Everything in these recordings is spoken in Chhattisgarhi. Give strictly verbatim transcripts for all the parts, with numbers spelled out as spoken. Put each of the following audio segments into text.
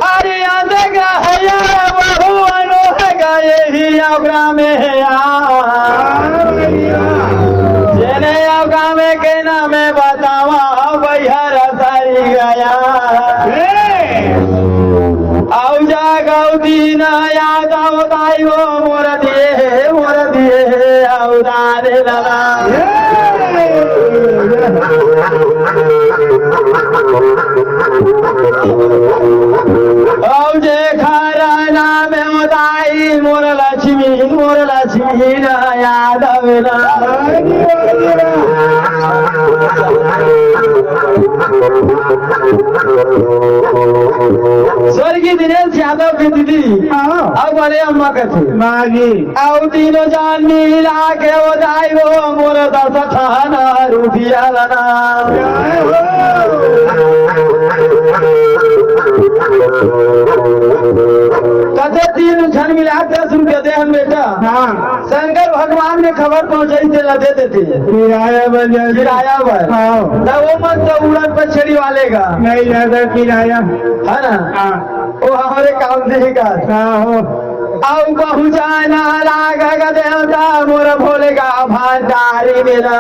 अरे अंधेरा है यार, बहू अनोहगा यही अवग्रा में है यार। जेने अवग्रा में के नाम है बतावा, बैहर सारी गया। औ जागौ दीन यादव दाई वो मोर दिए हे, मोर दिए हे, औ दाने लला। औ जे खरा नाम उदाई मोर लक्ष्मी, मोर लक्ष्मी ना यादव ना। स्वर्गीय दिनेश यादव के दीदी हाँ। अउ बड़े अम्मा कथे। माँ जी। अउ तीनों जान मिला के वो दाई वो मोर दस थाना रुपया लना। जय हो। कथे तीन झन मिला के दस रुपया दे हन बेटा। हाँ। शंकर भगवान ने खबर पहुंचाई, तेला दे देते। किराया बर जल्दी। किराया बर। हाँ। तब वो मन तो उड़न पछेड़ी वाले का। नहीं ज्यादा किराया। है ना? हाँ। वो हमारे काम देगा। हाँ, हो। अउ पहुँचाना लाग ग देवता मोर भोले का भंडारी में ना।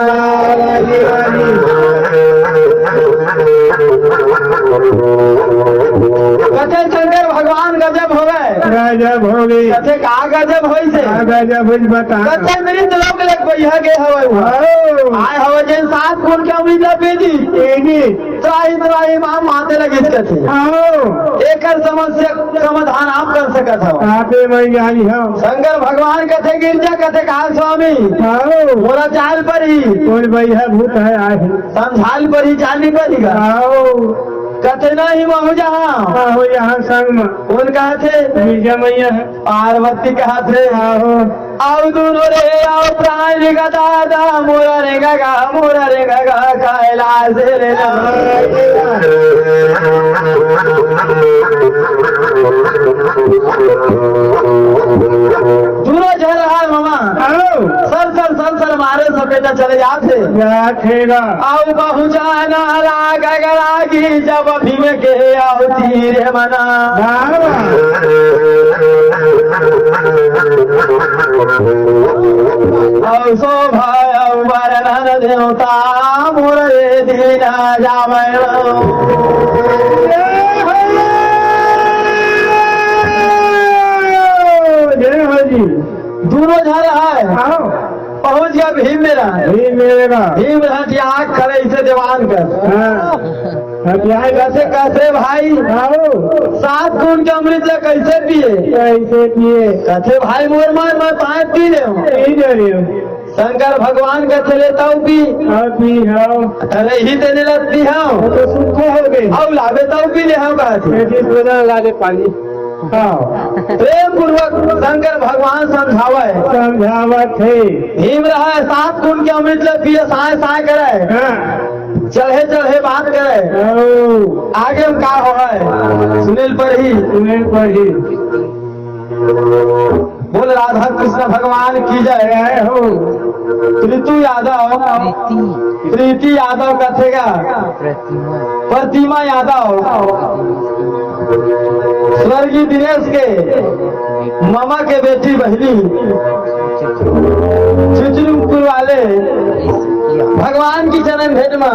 कथे शंकर भगवान गजब हो गए। गजब हो गई। कथे का गजब होई से? का गजब होई बता। कथे मृत लोक ले बैहा गे हवय वो। हो। आय हवय जेन सात गुण के अमृत ला पी दी। पी दी। त्राहि त्राहि माम माते लगिस कथे। हो। एकर समस्या समाधान आप कर सकत हव। आपे वैज्ञानिक हो। शंकर भगवान कथे गिरजा कथे का स्वामी। हो। मोला चाल पर ही। कोई बैहा भूत है आए। समझाल पर ही, चाल नहीं पर ही का। हो। कथे नहीं महू जहाँ। हो यहाँ संग में। कौन कहथे? गिरजा मैया है। पार्वती कहथे। हो। अउ दुनो रे अउ प्राण रे गा दादा, मोरा रे गा गा, मोरा रे गा गा, कैलाश रे ना। दुनो झन हर ममा। आओ। सर सर सर सर मारे सपेटा चले जाथे। जाथे गा। अउ पहुँचाना लाग गा लागी जब भीम के आहुति रे मना। बाबा। अउ शोभा अउ वरनन देवता मोर रे दीना जावै। जय हो जी। दुनो झन है। आओ। पहुँच गया भीम मेरा। भीम मेरा। भीम रहा कि आँख खड़े इसे जवान कर। हाँ। हम यहाँ कैसे, कैसे भाई? आओ। सात गुण के अमृत ला कैसे पिए? कैसे पिए? कथे भाई मोर मान मैं पाँच पी ले हूँ। पी ले रहे हो। शंकर भगवान कथे ले तौ पी। हाँ, पी, हाँ। अरे ही देने लगती हूँ। वो तो सूखा हो गए। अब लावे तौ पी ले हूँ कथे। ये भी बोला ला दे पानी। हाँ। प्रेम पूर्वक शंकर भगवान समझावे। समझावत है। भीम रहा सात गुण के अमृत ले पिए, साय साय करे। हाँ। चढ़े चढ़े बात करे। ओ। आगे में का हो है? सुनील पर ही। सुनील पर ही। बोल राधा कृष्ण भगवान की जय। जय हो। प्रीतु यादव। प्रीति। प्रीति यादव कथे गा। प्रतिमा। प्रतिमा यादव। स्वर्गीय दिनेश के ममा के बेटी बहिनी। चुचुरुमपुर वाले भगवान की चरण भेंट में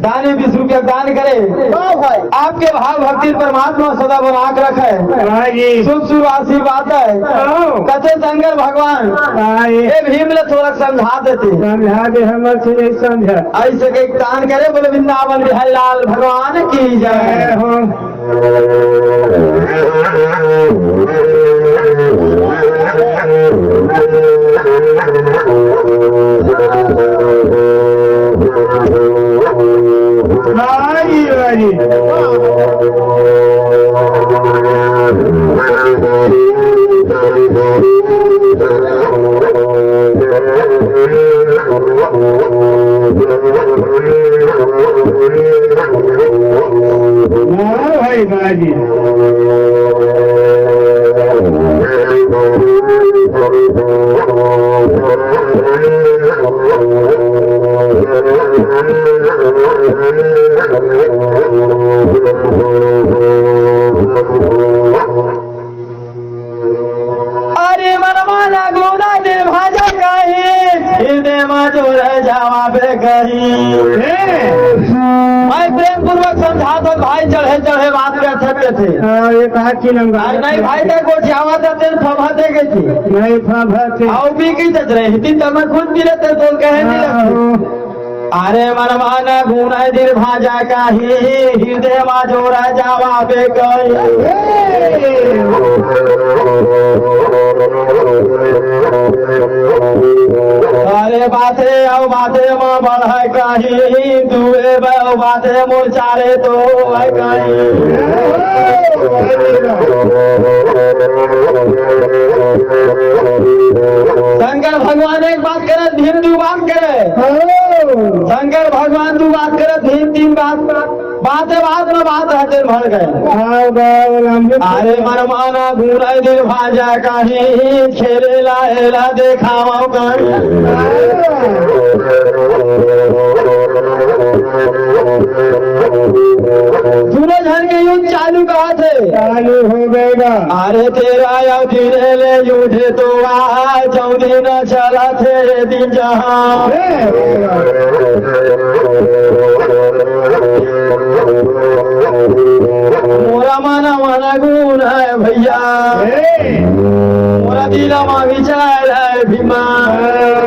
दानी बीस रुपया दान करे। वाह भाई। आपके भाव भक्ति परमात्मा सदा बना के रखे। वाह जी। शुभ शुभ आशीर्वाद है। वाह। कथे शंकर भगवान। वाह जी। ए भीम ले थोड़ा समझा देते। समझा दे, हमर से नहीं समझा। ऐसे के दान करे, बोले वृंदावन बिहारी लाल भगवान की जय। जय हो। हरी हरी। बाजी। अरे मनवा ना गुना दे भाजा कही, हृदय मा जोर जावा बे कही। हे, मैं प्रेम पूर्वक समझात हूँ भाई, चढ़े चढ़े बात कर सकते थे। हाँ, ये कहा कि लंबा। अरे नहीं भाई, तक गोठियावा था, तेरे फबा दे गई थी। नहीं, फबा थे। आओ, पी की जज रही थी, तब मैं खुद पी लेते, तो कहे नहीं लगती। हाँ। अरे मनवा ना गुना दे भाजा कही, हृदय मा जोर जावा बे कही। अरे बाते अउ बाते म बढ़े कही, दुए ब-, बाते मोर चारे तो है कही। शंकर भगवान एक बात करे, भीम दू बात करे। शंकर भगवान दू बात करे, भीम तीन बात। बाते बात में बात रहते भर गए। हाँ, बाबा, हम भी अरे मनमाना गुनाई दिल भाजा कही, खेले ला एला देखावा कही। दोनों जन के युद्ध चालू कहा थे। चालू हो गएगा। अरे तेरा या दिन ले युद्ध तो आ, चौदह न चला थे दिन जहाँ। हे, मोरा माना माना गुण है भैया। हे। मोरा दिला मा विचार है भीमा।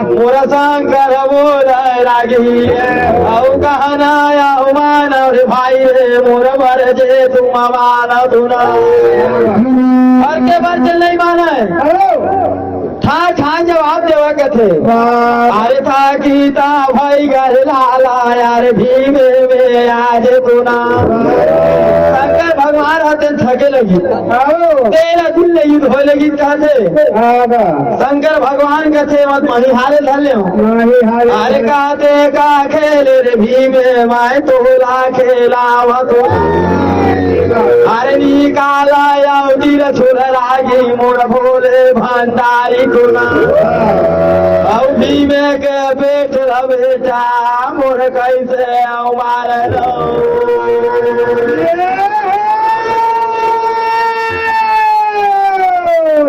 मोरा शंकर बोल है रागी। औ कहना या मानव रे भाई रे, मोर बर जे तुम मानव तू ना। हर के बर जे नहीं माने। ठा ठा जवाब देवा कथे। वाह। अरे था गीता भाई गहला ला यार भीमे में आज गुना। शंकर भगवान हते थके लगी। आओ। तेरा दिल ले युद्ध होए लगी कथे। हाँ, बा। शंकर भगवान कथे मत मही हारे धर ले। मही हारे अरे धर। कहते का खेले रे भीमे माय तोला खेलावत। अरे निकाला या दिल छुड़ लागी मोर भोले भंडारी गुना। औ भीमे के पेट ल बेटा मोर कैसे औ मार लो।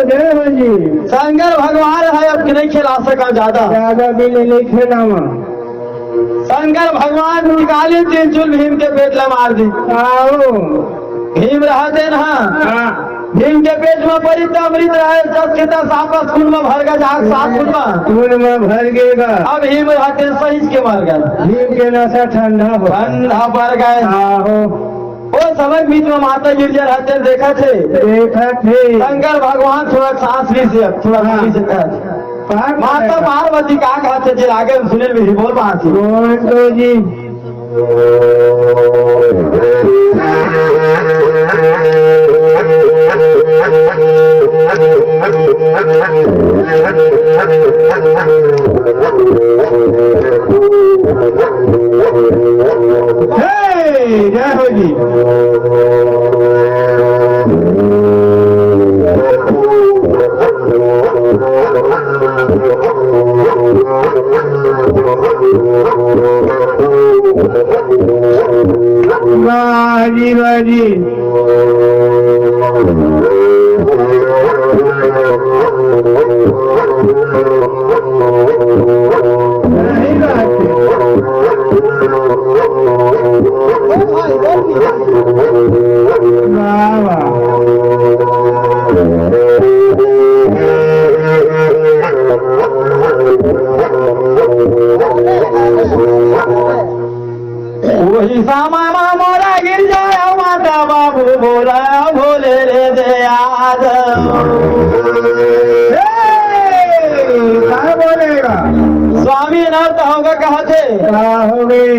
जय हो जी। शंकर भगवान है, अब नहीं खेला सका ज्यादा। ज्यादा दिन नहीं खेलावा। शंकर भगवान निकाली त्रिशूल भीम के पेट ला मार दी। आओ। भीम रहते ना। हाँ। भीम के पेट में परी त अमृत रहे, दस के दस आपस खून में भर गए, जहाँ सात खून में। खून में भर गएगा। अब भीम रहते सहित के मर गए। भीम के नशा ठंडा हो। ठंडा पड़ गए। आहो। वो समय बीच में माता गिरजा रहते देखा थे। देखा थे। शंकर भगवान थोड़ा सांस भी से, थोड़ा हाँ। सांस भी से कहा थे। पार्वती। माता पार्वती का कहा थे, जे आगे हम सुनील भी बोल पाती। बोल तो जी। हे, जय हो जी। वाह जी, वाह जी। सही बात है। वाह, वाह। वही सामा मा मोरा गिर जाया माता बाबू बोला भोले रे दे याद। हे, का बोलेगा? स्वामी अनर्थ होगा कहते। का हो गई?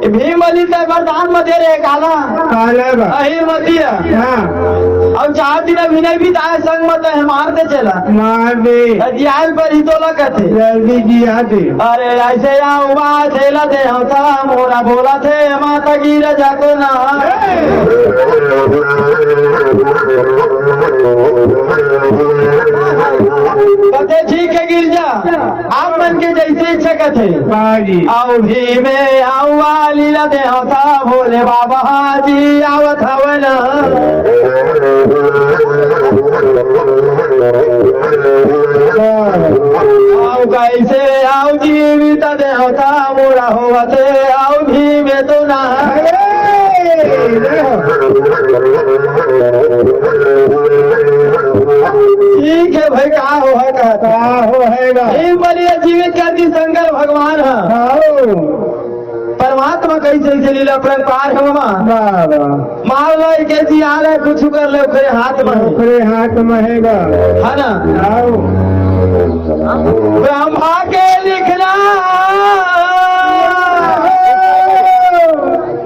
भीम बली ते वरदान म दे रहे काला। काला बा। अहिर मती है। हाँ। अउ चार दिन अभी नहीं बिताए, संग म तहे मार दे चला। मार दे। जियाल पर ही तोला कथे। जल्दी जिया दे। अरे ऐसे आऊ बात हेला दे होता, मोरा बोला थे माता गिर जातो ना। कथे ठीक है गिर जा। आप मन के जैसे इच्छा कथे। हाँ जी। आऊ भी में आऊ वाली ला देवता भोले बाबा जी आवत हवन। आऊ कैसे आऊ जीवित देवता मोरा होवत आऊ भी में तो ना। ठीक है भाई, का हो है का? का हो है ना? भीम बलिया जीवित कर दी शंकर भगवान ह। आओ। परमात्मा कैसे कैसे लीला अपरंपार है मामा। वाह, वाह। मार लो, एक ऐसी आ रहा है, कुछ कर ले, ओकरे हाथ में है। ओकरे हाथ में है बा। है ना? आओ। ब्रह्मा के लिखना,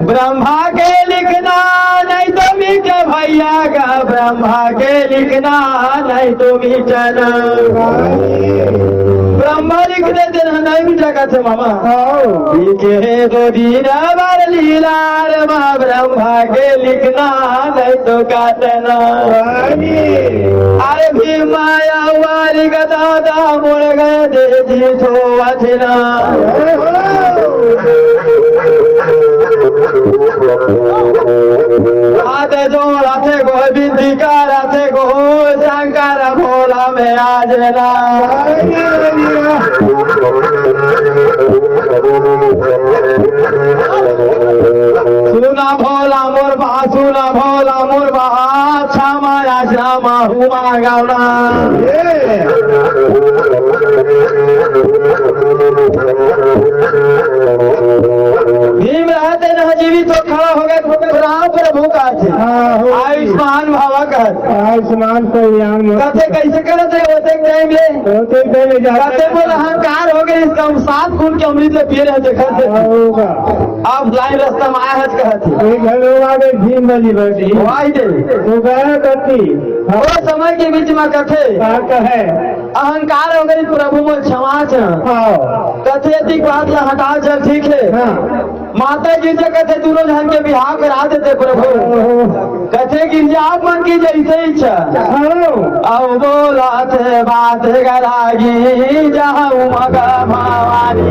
ब्रह्मा के लिखना नहीं तो मिटे भैया का, ब्रह्मा के लिखना नहीं तो मिटना। ब्रह्मा लिख देते ना, नहीं मिटा का थे मामा। आओ। लिखे दो दिन बार लीला रे माँ, ब्रह्मा के लिखना नहीं तो काटना। अरे भीमा आऊ वाली का दादा मोर गए दे जी तो अथना। हाथ जोड़ाथे गो, बिनती कराथे गो, शंकर भोला में आ जाना। सुना भोला मोर बा, सुना भोला मोर बा, क्षमा याचना माहू मांगवना। भीम रहते न जीवित तो खड़ा हो गए, राम प्रभु का थे। हाँ, हो। आयुष्मान भवा कहत। आयुष्मान कल्याण भवा। कथे कैसे करत है, ओते टाइम ले। ओते टाइम ले जाते। कथे बोल अहंकार हो गए, इसका हम सात गुण के अमृत ले पिए रहे, देखत है। हाँ, होगा। आप लाइन रास्ता में आया है, कहत है। एक घर लोग आ गए, भीम वाली बैठी। भाई दे। वो गया कथी। वो समय के बीच में कथे। का कहे? अहंकार हो गई प्रभु मोर क्षमा च। हाँ। कथे यदि बात ला हटा चल, ठीक है। हाँ। माता गिरजा कथे दोनों झन के बिहाव करा देते प्रभु। ओहो। कथे गिरजा आप मन की जैसे इच्छा। हाँ। अब बोला थे बात करागी जहाँ मगा भवानी।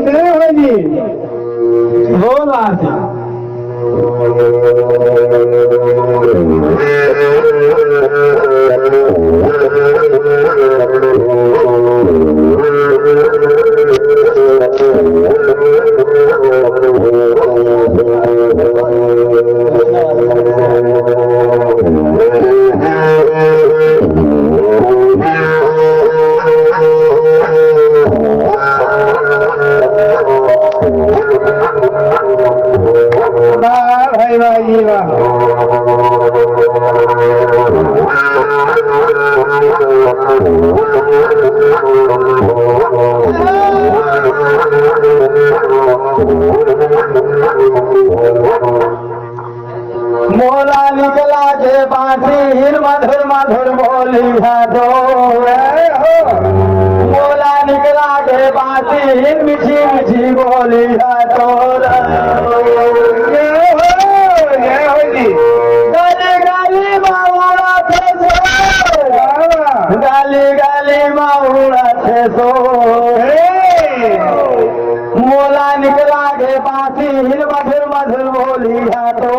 जय हो जी। बोल बात। वाह भाई वाह जी वाह। मोला निकला के बांसी हिन मधुर मधुर बोली है तो। मोला निकला के बांसी हिन मीठी मीठी बोली है तो। जय हो, जय हो जी। गली गली मा उड़त हे शोर। वाह, वाह। गली गली मा उड़त हे शोर। हे। मोला निकला के बांसी हिन मधुर मधुर बोली है तो।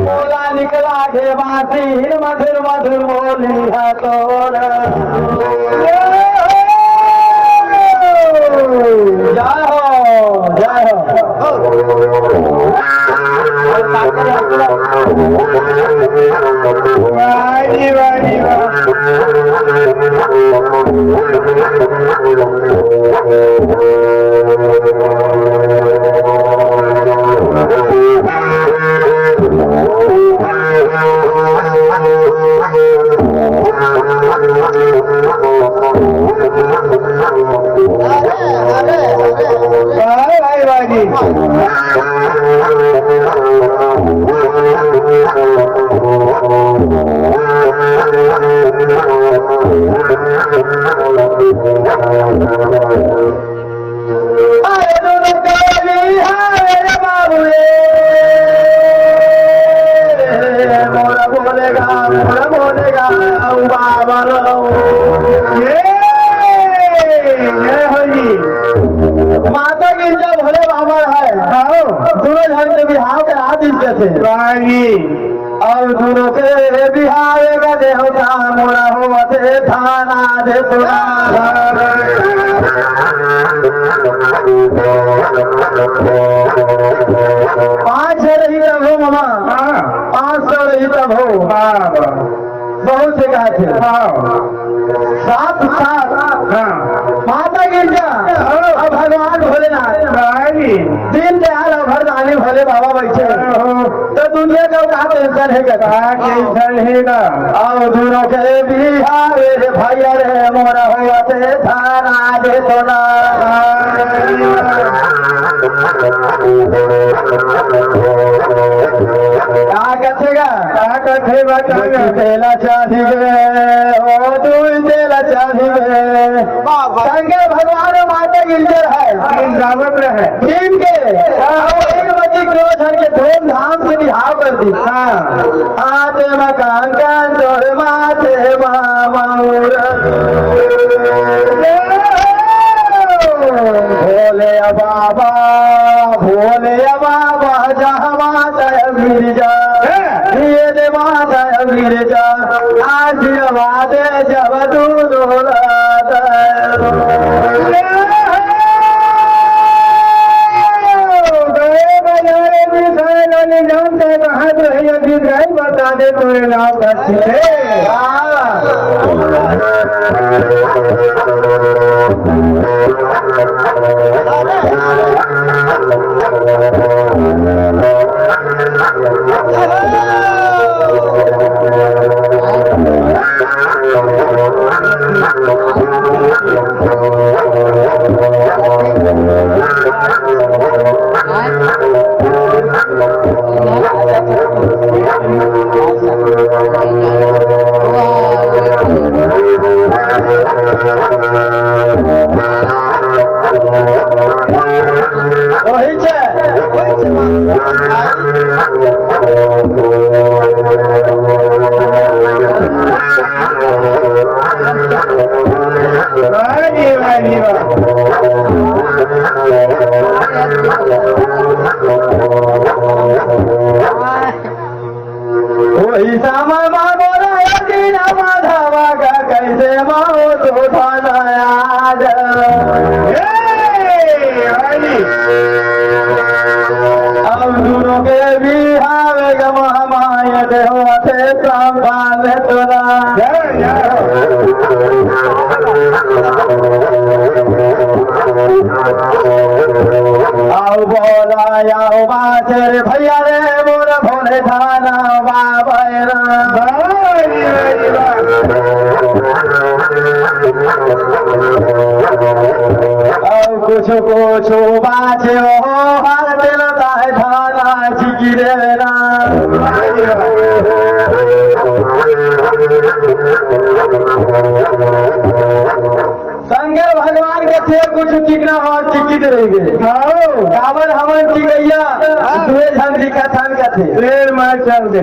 मोला निकला के बांसी हिन मधुर मधुर बोली है तो। जय हो, जय हो। वाह जी, वाह जी, वाह। वाह भाई वाह जी। अरे दोनों के बिहार रे बाबू रे, मोरा बोलेगा, मोरा बोलेगा, बाबा लो। ये, ये हो जी। माता गिरजा भोले बाबा है। हाँ। दोनों झन के बिहाव करा दीस कथे। वाह जी। अउ दुनो के बिहाव का देवता मोरा होवत हे थाना दे तोरा। पाँच सौ रही तब हो मामा। हाँ। पाँच सौ रही तब हो। हाँ, हाँ। बहुत से कहा थे। हाँ। सात सात। हाँ। माता गिरजा। हाँ। अउ भगवान भोलेनाथ। हाँ जी। दीनदयाल अउ भरदानी भोले बाबा बैठे। हाँ। तो दुनिया का का tension हे का? का tension हे का? अउ दुनो के बिहाव रे भैया रे मोरा होवत हे थाना दे तोरा। हाँ। का कथे गा? का कथे बा, का गा? तेला चाही गे, ओ तू तेला चाही गे। बाबा। शंकर भगवान माता गिरजर है। दिन गावत रहे। दिन के। अब एक बजे क्यों झर के धूमधाम से बिहाव कर दी। हाँ। आते मकान का जोर माते मामा। भोले बाबा, भोले बाबा, जहाँ माता गिरजा, ये दे माता गिरजा, आशीर्वाद जब तू डोला दे। गए बजारे भी सारे नानी जानते कहाँ तो है ये गीत गाई बता दे तोरे नाम का सीधे। वही समय मा बोला, "ए दीना माधवा का कैसे मौत उठाना आज?" ए, हरी। अब दुनो के बिहाव गम हमारे देहो से संभाल तोरा। जय, जय। आओ बोला, आओ बाजे रे भैया रे, मोर भोले थाना बाबा रे। आओ कुछ कुछ बाजे हो, हर दिल ताहे थाना चिकी देना। शंकर भगवान के थे कुछ चिकना और चिकित रह गए। हाँ। काबर हमन चिकैया, हाँ। दुए झन दिखत हन कथे। शेर मार चल दे।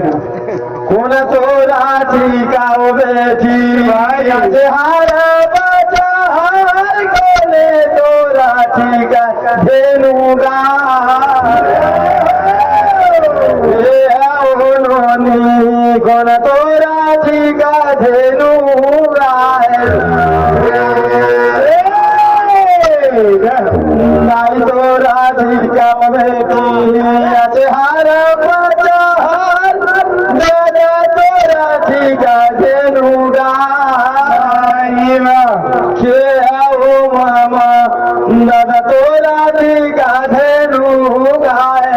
कोन तोरा चिकाओ बेटी, भाई। या तेहारा बचा हार कोने तोरा चिका धेनु गा। ए आओ नोनी, कोन तोरा चिका धेनु गाय। ए, नाई तोरा चिका बेटी, अचहार पचहार, दादा तोरा चिका धेनु गाय। के आओ मामा, दादा तोरा चिका धेनु गाय।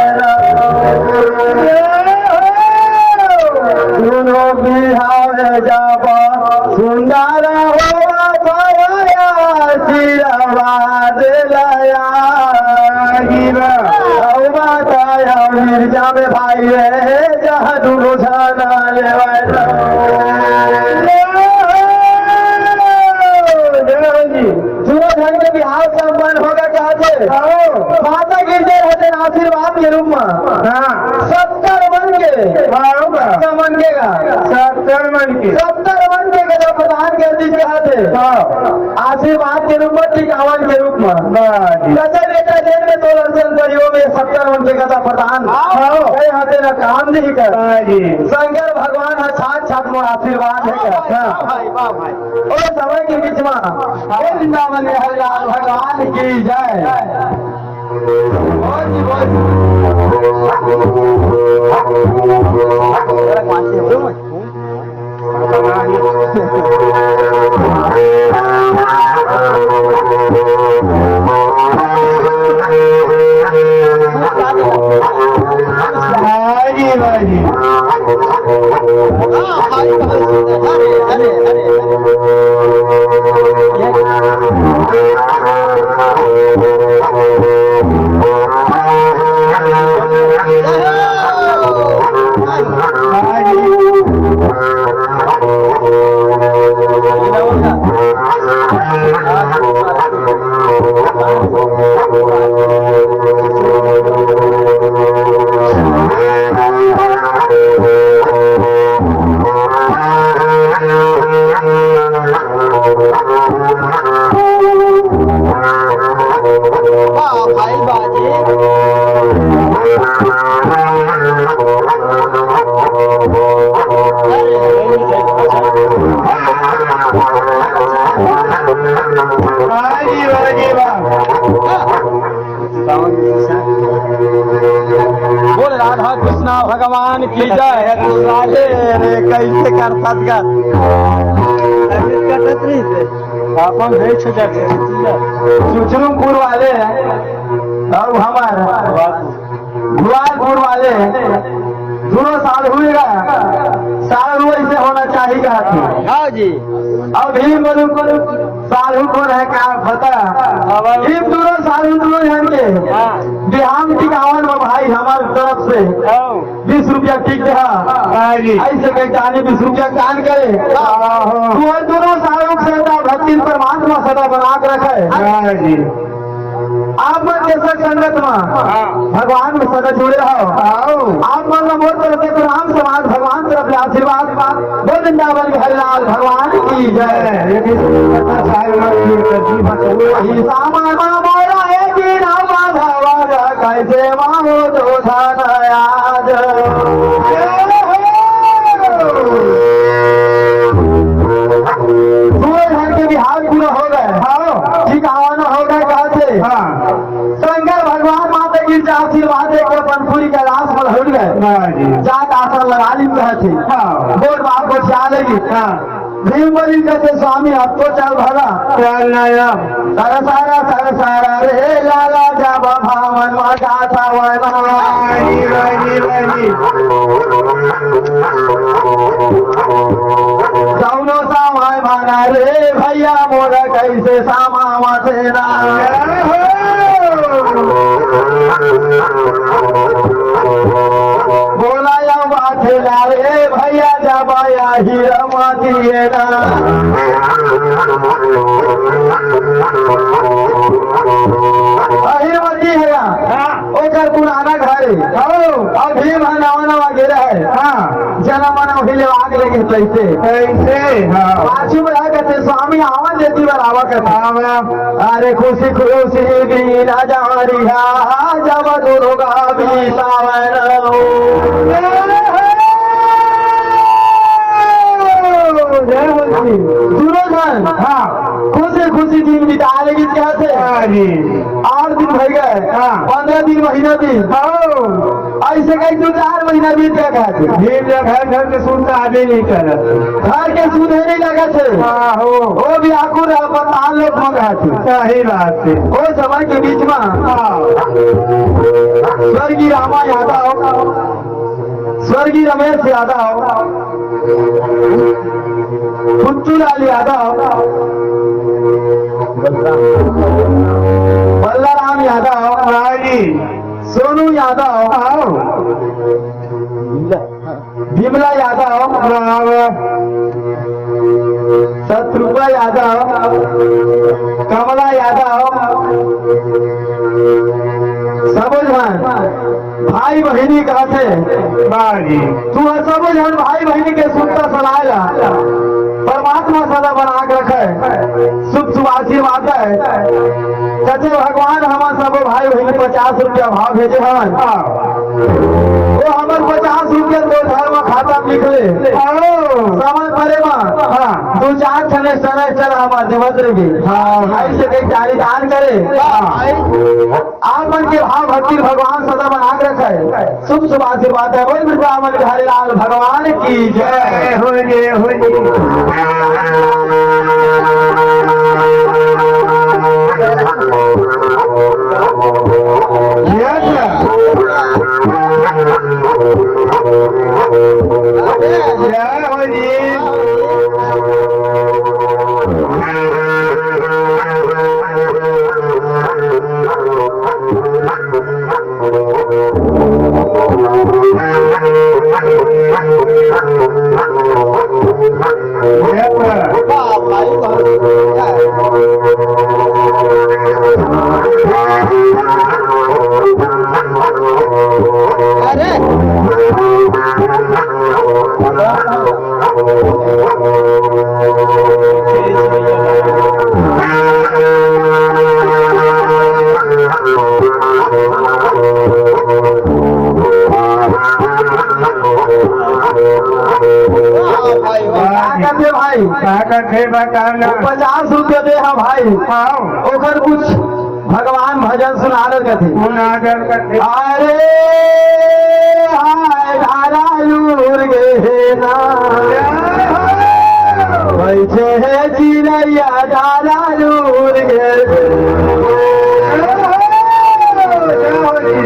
दुनो बिहाव जाबा, सुंदर होवा भैया, आशीर्वाद लया। हौ माता या मिर्जा में भाई रे, जहाँ दुनो जाना लेवाय। जय हो जी। बिहाव संपन्न होगे कहत हे। हाँ। माता गिरजा रहते आशीर्वाद के रूप में। हाँ। सत्तर मन के। हाँ, हाँ। सत्तर मन के का? सत्तर मन के। सत्तर मन के गदा प्रदान कर दी कहत हे। हाँ। आशीर्वाद के रूप में, टिकावन के रूप में। वाह जी। दस बेटा जेल में तो लड़ते परियो में सत्तर मन के गदा प्रदान। हाँ। गए हाथे ना काम नहीं कर। वाह जी। शंकर भगवान है साथ साथ में आशीर्वाद है। वाह भाई, वाह भाई। ओ समय के बीच में, हे वृंदावन में हरिलाल भगवान की जय। बोल राधा कृष्णा भगवान की जय। राधे रे, कैसे करतात का? अपन भेज से जाके। सुचरुमपुर वाले हैं, और हमारा ग्वालपुर वाले हैं, दोनों साढ़ू का, साढ़ू ऐसे होना चाहिए कहते हैं। हाँ जी। अब भीम बलुक साढ़ू कौन है, क्या पता? हाँ, भाई। भीम दोनों साढ़ू दोनों जन के हाँ। बिहान टिकावन में भाई हमारे तरफ से हाँ। बीस रुपया टिक है। हाँ जी। ऐसे कहीं जाने बीस रुपया दान करे। हाँ। तू और दोनों साढ़ू से भक्ति परमात्मा सदा बना के रखे। हाँ जी। आप मन के सत संगत में हाँ। भगवान में सदा जुड़े रहो। आओ। आप मन ला मोर तरफ से प्रणाम, समाज भगवान तरफ ले आशीर्वाद। बोल वृंदावन बिहारी लाल भगवान की जय। ये भी सारी बात ये कर दी, बस वो वही सामान मोरा है कि ना माधवा कैसे माहो तो धन आज। दो घर के बिहार पूरा हो गए। हाँ। ठीक आवाना हो गए, कहा थे? हाँ। शंकर भगवान माता की आशीर्वाद देकर पंचपुरी कैलाश में लहुट गए। हाँ जी। जात आसन लगा ली कहे थे। हाँ। बोल बाप को ख्याल है कि हाँ। भीम बलि कहते स्वामी अब तो चल भला। चल नया। सर सारा सर सारा रे लाला जब भावन मा गाथा वन। वाणी, वाणी, वाणी। कौनो सामाय माना रे भैया मोर कैसे सामावत ना। बोला या बात ला रे भैया जब या हीरा माती है ना। अहिरवती है या, हाँ। ओकर पुराना घर है। हाँ। अभी वहाँ नवा नवा गिरा है। हाँ। जनम मन उही ले आग लगे तैसे। तैसे, हाँ। पाछू में आके ते स्वामी आवन देती बार आवा करते। आवा। अरे खुशी खुशी बीना जा रिहा, जब दुर्गा भी सावन हो। जय हो जी। दुर्योधन। हाँ। खुशी खुशी दिन बिता लेगी कहते। हाँ जी। आठ दिन भई गए। हाँ। पन्द्रह दिन, महीना दिन। हाँ। ऐसे कहीं दो चार महीना बीत गया कहते। भीम जब घर घर के सुनता आदमी नहीं करत। घर के सुने नहीं लगा थे। हाँ, हो। वो भी आकुर अस्पताल लोग मंगा थे। सही बात है। वो समय के बीच में हाँ। स्वर्गीय रामा यादव, स्वर्गीय रमेश यादव, पुत्तूलाल यादव, बलराम यादव, हाँ जी। सोनू यादव, हाँ। विमला यादव, हाँ। शत्रुपा यादव, कमला यादव, सबो झन भाई बहिनी कहथे। वाह जी। तू ह सबो झन भाई बहिनी के सुरता सलाह ला। परमात्मा सदा बना के रखे, शुभ शुभ आशीर्वाद दे। कथे भगवान, हमन सबो भाई बहिनी पचास रुपया भाव भेजे हवन। हाँ। वो हमर पचास रुपया तो धर्म खाता में लिख ले। हाँ। समय परे मा हाँ। दू चार ठने सने चल हमर देवत रहिबे। हाँ। ऐसे कई चारी दान करे। हाँ। आप मन के भाव भक्ति भगवान सदा बना के रखे। शुभ शुभ आशीर्वाद है। बोल बिरजा मन बिहारी लाल भगवान की जय। जय हो, जय हो, जय हो। जय हो। जय हो जी। अरे। का करथे भाई? का करथे बता ना। पचास रुपया दे हा भाई। हाँ। ओकर कुछ भगवान भजन सुना दे कथे। सुना दे कथे। अरे हाय धारा लूर गे हे ना। कैसे है चिड़ैया धारा लूर गे।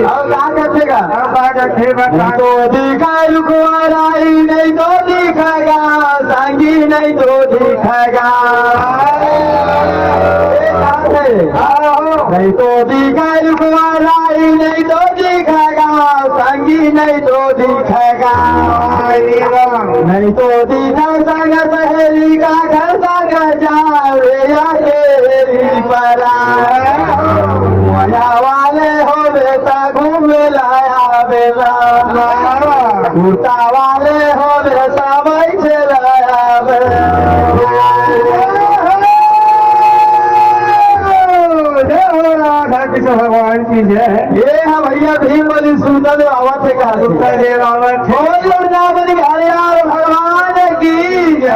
अउ का कथे गा? का कथे बता। तो दिखा रुकवाराई नहीं तो दिखेगा, संगी नहीं तो दिखेगा। नहीं तो दिखा रुकवाराई नहीं तो दिखेगा, संगी नहीं तो दिखेगा। नहीं तो दिखा संग सहेली का घर संग जावे अकेली परा। मया वाले हो बेटा घूम लाया बेला। कुर्ता वाले हो बेटा बैठे लाया बेला। जय हो राधा कृष्ण भगवान की जय। ये है भैया भीम बली सूतल आवत है कहा। सूतल देव आवत है। बोल वृंदावन बिहारी लाल भगवान की जय।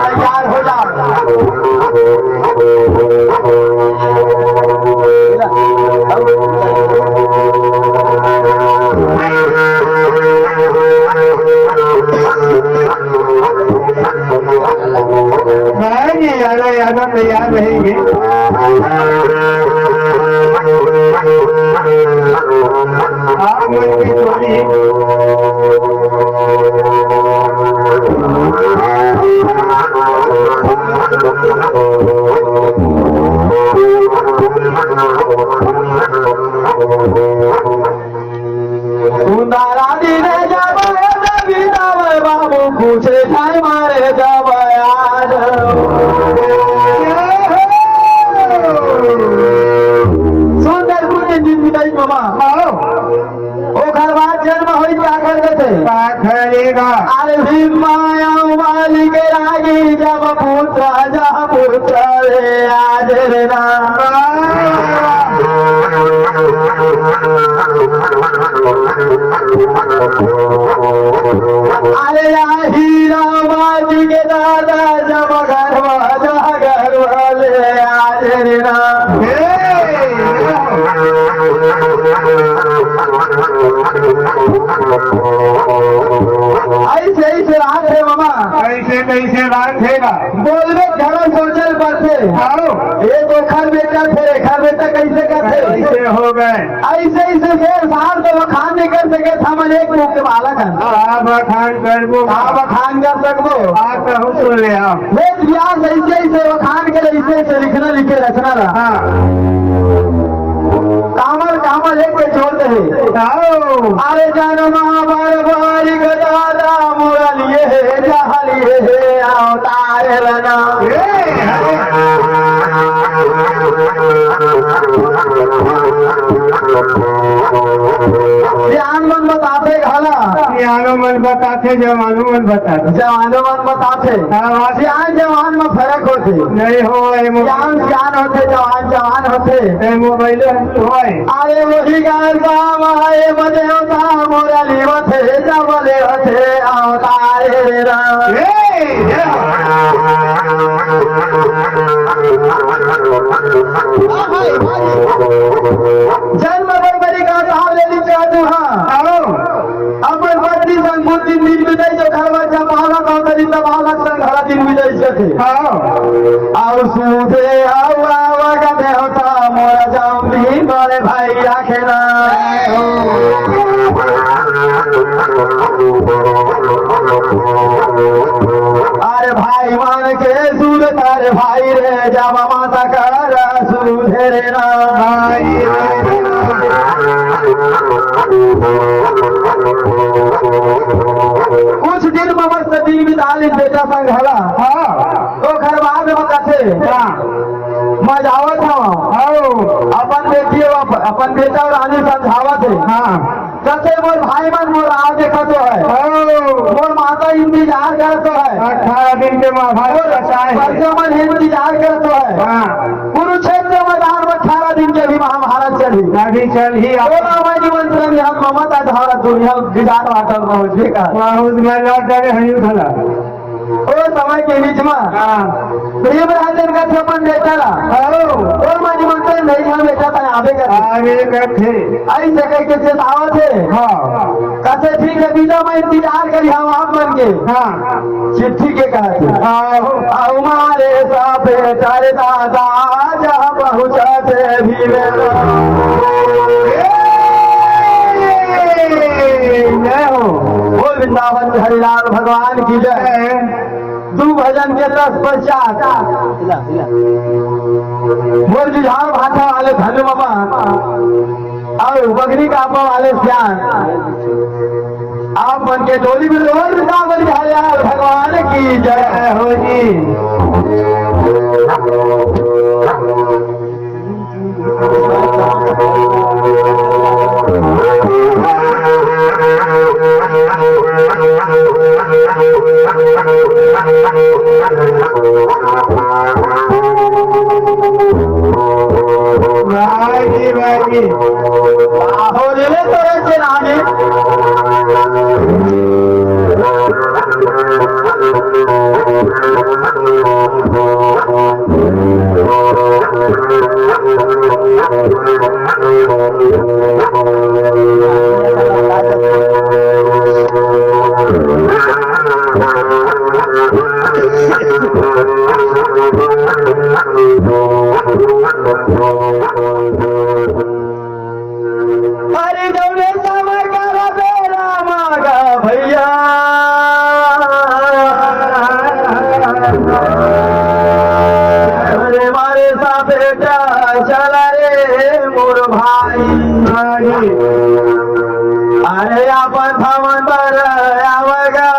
तैयार हो जा। नहीं, नहीं, यादव, यादव तैयार रहेंगे। आप लोग की टोली। कुंदारा दिन जब हे देवी तब बाबू पूछे ठाई मारे जब याद। सुंदर कुंज दिन बिताई मामा। आओ। ओकर बाद जन्म होई का कर देथे? का करेगा? अरे भीम माया मालिक रागी जब पुत्र जब पुत्र रे आज रे राम। अरे या हीरा माटी के दादा जब गर्भ जा गर्भ ले आज रे राम। हे। ऐसे, ऐसे रात है मामा। ऐसे कैसे रात है बा? बोलबे घरा सोचल पड़थे। आओ। एक ओखर बेटा, फेर एखर बेटा कैसे करथे? कैसे हो गए? ऐसे, ऐसे फेर सार तो बखान नहीं कर सके था, मन एक मुख के बालक है। आप बखान करबो। आप बखान कर सकबो। आप कहूँ सुन ले आओ। वेद व्यास ऐसे, ऐसे बखान के ऐसे, ऐसे लिखना लिखे रचना रहा। हाँ। कामल, कामल एक के छोड़ दे। आओ। अरे जन्मा बर बारी गदा ए, अरे। सियान मन बताथे घला। सियानो मन बताथे, जवानो मन बताथे। जवानो मन बताथे। हाँ, हाँ। सियान जवान में फरक होथे। नहीं हो, ए मो- सियान सियान होथे, जवान जवान होथे। ए मोबाइल होय। अरे वही गान गावा, ए बजे होता, मोरा लीवत हे, जब ले होथे, अवतारे राम। ए, ए। जन्म बरोबरी का ताव ले ली चाहतू, हाँ। आओ। अपन पत्नी संग कुछ दिन, दिन बिताई जो घर में जब बालक अवतरी तब बालक संग हर दिन बिताई सके। हाँ। आओ सूझे, आओ, आओ, का देवता मोरा जाऊं दिन बड़े भाई आखे ना। अरे भाई मान के सूझ तारे भाई रे, जब माता कर सूझे रे ना। भाई रे। कुछ दिन में मस्त दिन बिता ले बेटा संग हला। हाँ। तो घर बाद में कथे, हाँ। मैं जावत हूँ। आओ। अपन बेटी और अप-, अपन बेटा और रानी समझावत है। हाँ। कथे मोर भाई मन मोर राह देखत है। आओ। मोर माता इंतजार करत है। अठारह दिन के माँ भाई मोर बचाए। प्रजा मन इंतजार करत है। हाँ। कुरुक्षेत्र मैदान में अठारह दिन के भी महाभारत चली। अभी चल ही आप। बोला मैं निमंत्रण हम ममता धारा दुनिया बिगाड़ वाटर पहुँचे का। बहुत मैं लौट जाने हयूँ भला। ओ समय के बीच में हाँ। भीमराजन का अपन बेटा ला। आओ। ओ मानी मंत्र नहीं हम बेटा तय आवे कर। आवे कर थे। आई जगह के चेतावत है। हाँ। कथे ठीक है, बीजा मैं इंतजार करी हम आप मन के। हाँ। चिट्ठी के कहा थे। आओ। आओ मारे साफे तारे दादा जहाँ पहुँचा थे भीम। जय हो। बोल वृंदावन हरिलाल भगवान की जय। दू भजन के रस प्रचार। मोर जुझार भाषा वाले धनु ममा अउ बगरी कापा वाले सियान, आप मन के डोली में डोल का बलि हरियाल भगवान की जय हो जी। भाई, भाई। आहो रे, तोरे से रानी। अरे जौने समय का बेरा मागा भैया। अरे मारे सा बेटा चला रे मोर भाई। अरे आपन भवन पर आवगा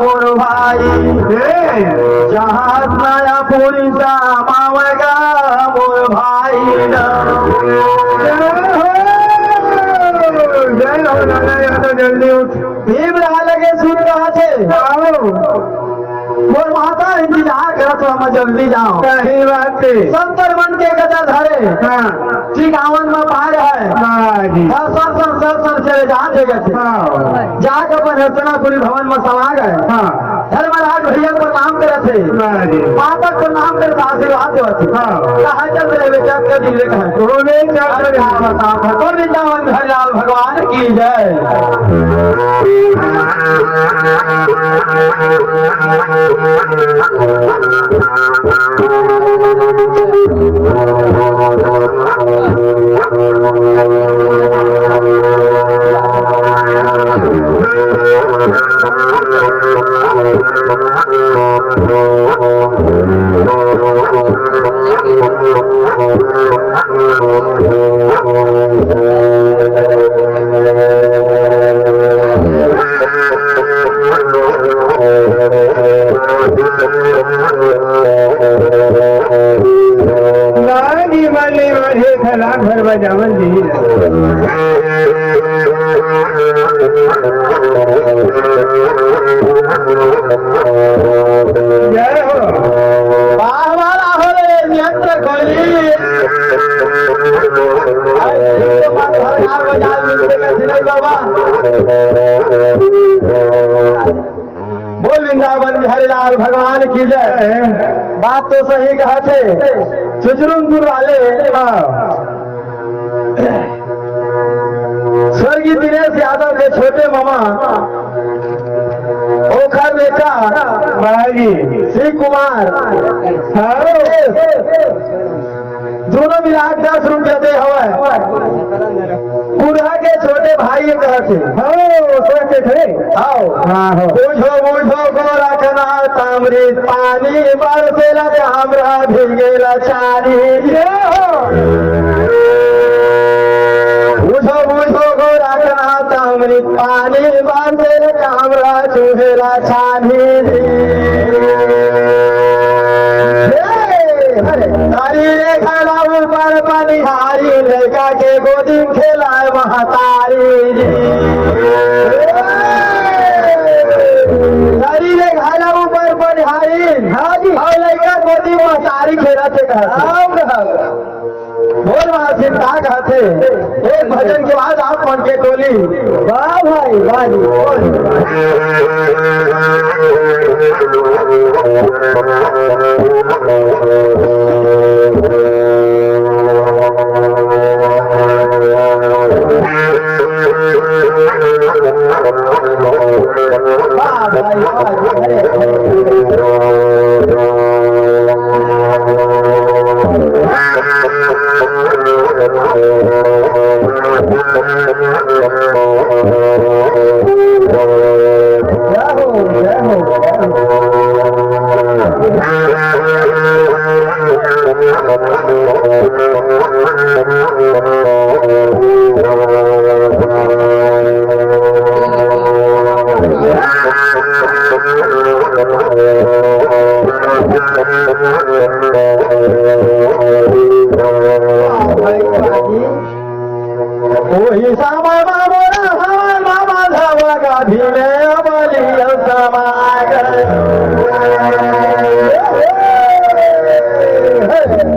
मोर भाई। हे। जहाज नया पूरी समावगा मोर भाई ना। जय हो, जय हो, लाला यादव, जल्दी उठ। भीम रहा लगे सुन रहा थे। आओ। मोर माता इंतजार करत हो, मैं जल्दी जाओ। सही बात है। शंकर मन के गदा धरे। हाँ। ठीक आवन में पार है। हाँ जी। हाँ, सर, सर, सर, सर चले जाते गए थे। हाँ। जाके अपन हस्तिनापुरी भवन में समा गए। हाँ। धर्मराज भैया प्रणाम करत हे। हाँ जी। माता प्रणाम करत आशीर्वाद देवत हे। हाँ। कहा चल रहे बेटा, कभी ले कहा। वो भी चल रहे। बताओ, भगवान, भगवान की जय। ना, निमन, निमन, एक लाख भर बजावन जी। जय हो। वाह, वाह, राहुल, यंत्र खोली। आज तो बात सरकार बजा ली, कैसे नहीं बाबा? बोल वृंदावन बिहारी लाल भगवान की जय। बात तो सही कहा थे चुचरुंदपुर वाले। हाँ। स्वर्गीय दिनेश यादव के छोटे मामा ओखर बेटा भाई शिव कुमार। हाँ। दोनों मिला के दस रुपया दे हवय। कुरहा के छोटे भाई ये कहत हे। हो, सोच के थे। आओ। हाँ, हो। बुझो, बुझो, गोरखनाथ, अमृत पानी बरसेला, जामरा भिगेला चानी। ये हो। बुझो, बुझो, गोरखनाथ, अमृत पानी बरसेला, जामरा चुहेला छानी। हे, तारी रे घाला ऊपर पनिहारी, लइका के गोदी म खेलाय महतारी जी। तारी रे घाला ऊपर पनिहारी, हाँ जी। अउ लइका गोदी म महतारी खेलत हे कहत हे। हाँ, हाँ। बोल महासिद्ध का कहत हे, एक भजन के बाद आप मन के टोली। वाह भाई, वाह जी, बोल। वाह भाई, वाह जी, अरे, अरे। जय हो, जय हो, जय हो। ओही समय म मोरा हवा बाबा धावा गाधी में अमलिया समा गए।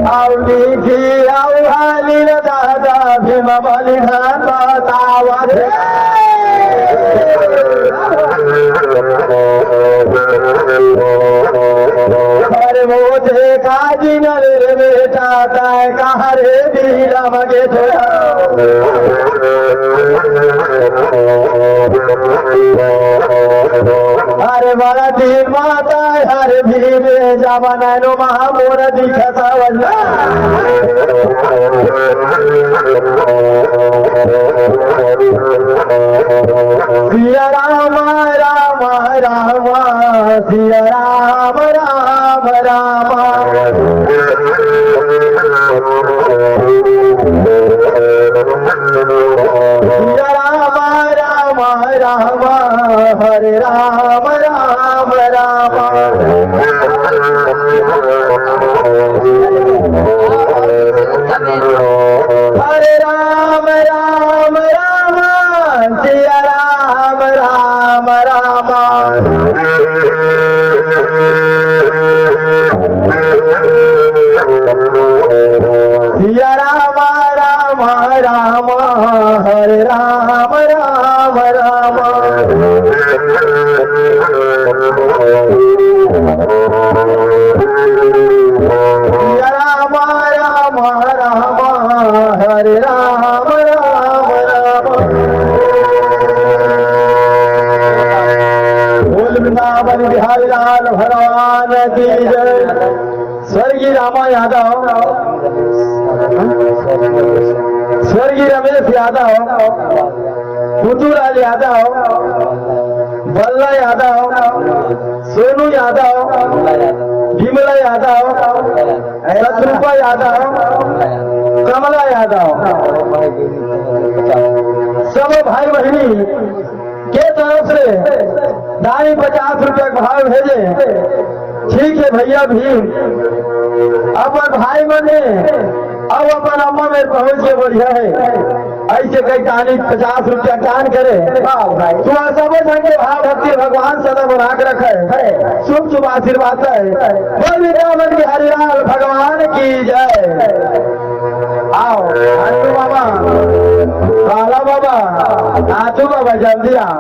अउ लिखी अउ हाली रे दादा भीम बलिदान बतावत। अरे मोटे काजी नरे रे बेटा, ताय कहाँ रे बीरा मगे छोड़ा। अरे बड़ा दिन माता हर भीरे जमाना नो महा मोर दिखता वल्ला। सिया राम राम राम, सिया राम राम राम। सिया राम राम राम, हरे राम राम राम। हरे राम राम राम, सिया राम राम राम। सिया राम राम राम, हरे राम राम राम। सिया राम राम राम, हरे राम राम राम। बोल वृंदावन बिहारी लाल भगवान की जय। स्वर्गीय रामा यादव, स्वर्गीय रमेश यादव, पुतूलाल यादव, बल्ला यादव, सोनू यादव, विमला यादव, शत्रुपा यादव, कमला यादव, सब भाई बहिनी के तरफ से दाई पचास रुपया के भाव भेजे। ठीक हे भइया भीम, अपन भाई मन में अउ अपन अम्मा में पहुंच के बढ़िया हे। अइसे कहि तानी पचास रुपया दान करे। वाह भाई। तुंहर सबो झन के भाव भक्ति भगवान सदा बना के रखे। है। शुभ शुभ आशीर्वाद हे। बोल वृंदावन बिहारी लाल भगवान की जय। आओ, आजू बाबा, काला बाबा, आजू बाबा, जल्दी आ।